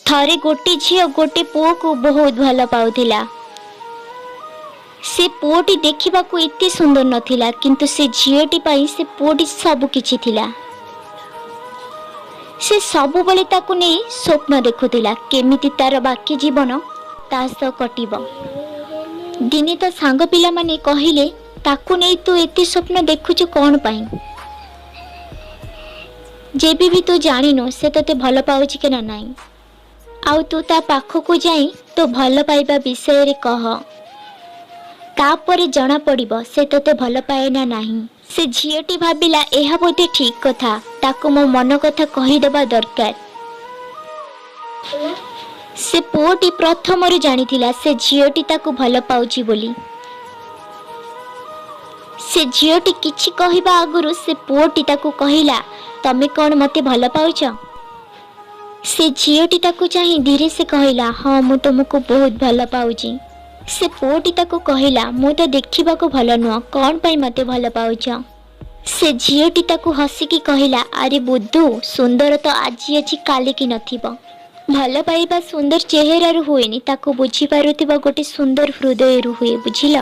ଥରେ ଗୋଟେ ଝିଅ ଗୋଟେ ପୁଅକୁ ବହୁତ ଭଲ ପାଉଥିଲା। ସେ ପୁଅଟି ଦେଖିବାକୁ ଏତେ ସୁନ୍ଦର ନଥିଲା, କିନ୍ତୁ ସେ ଝିଅଟି ପାଇଁ ସେ ପୁଅଟି ସବୁ କିଛି ଥିଲା। ସେ ସବୁବେଳେ ତାକୁ ନେଇ ସ୍ୱପ୍ନ ଦେଖୁଥିଲା, କେମିତି ତାର ବାକି ଜୀବନ ତା ସହ କଟିବ। ଦିନେ ତା ସାଙ୍ଗ ପିଲାମାନେ କହିଲେ, ତାକୁ ନେଇ ତୁ ଏତେ ସ୍ୱପ୍ନ ଦେଖୁଛୁ କ'ଣ ପାଇଁ, ଯେବେ ବି ତୁ ଜାଣିନୁ ସେ ତୋତେ ଭଲ ପାଉଛି କି ନା ନାହିଁ? ଆଉ ତୁ ତା ପାଖକୁ ଯାଇ ତୋ ଭଲ ପାଇବା ବିଷୟରେ କହ, ତାପରେ ଜଣା ପଡ଼ିବ ସେ ତୋତେ ଭଲ ପାଏ ନା ନାହିଁ। ସେ ଝିଅଟି ଭାବିଲା, ଏହା ବୋଧେ ଠିକ୍ କଥା, ତାକୁ ମୋ ମନ କଥା କହିଦେବା ଦରକାର। ସେ ପୁଅଟି ପ୍ରଥମରୁ ଜାଣିଥିଲା ସେ ଝିଅଟି ତାକୁ ଭଲ ପାଉଛି ବୋଲି। ସେ ଝିଅଟି କିଛି କହିବା ଆଗରୁ ସେ ପୁଅଟି ତାକୁ କହିଲା, ତମେ କ'ଣ ମୋତେ ଭଲ ପାଉଛ? ସେ ଝିଅଟି ତାକୁ ଚାହିଁ ଧୀରେ ସେ କହିଲା, ହଁ, ମୁଁ ତୁମକୁ ବହୁତ ଭଲ ପାଉଛି। ସେ ପୁଅଟି ତାକୁ କହିଲା, ମୁଁ ତ ଦେଖିବାକୁ ଭଲ ନୁହଁ, କ'ଣ ପାଇଁ ମୋତେ ଭଲ ପାଉଛ? ସେ ଝିଅଟି ତାକୁ ହସିକି କହିଲା, ଆରେ ବୁଦ୍ଧୁ, ସୁନ୍ଦର ତ ଆଜି ଅଛି, କାଲିକି ନଥିବ। ଭଲ ପାଇବା ସୁନ୍ଦର ଚେହେରାରୁ ହୁଏନି, ତାକୁ ବୁଝିପାରୁଥିବା ଗୋଟେ ସୁନ୍ଦର ହୃଦୟରୁ ହୁଏ, ବୁଝିଲ?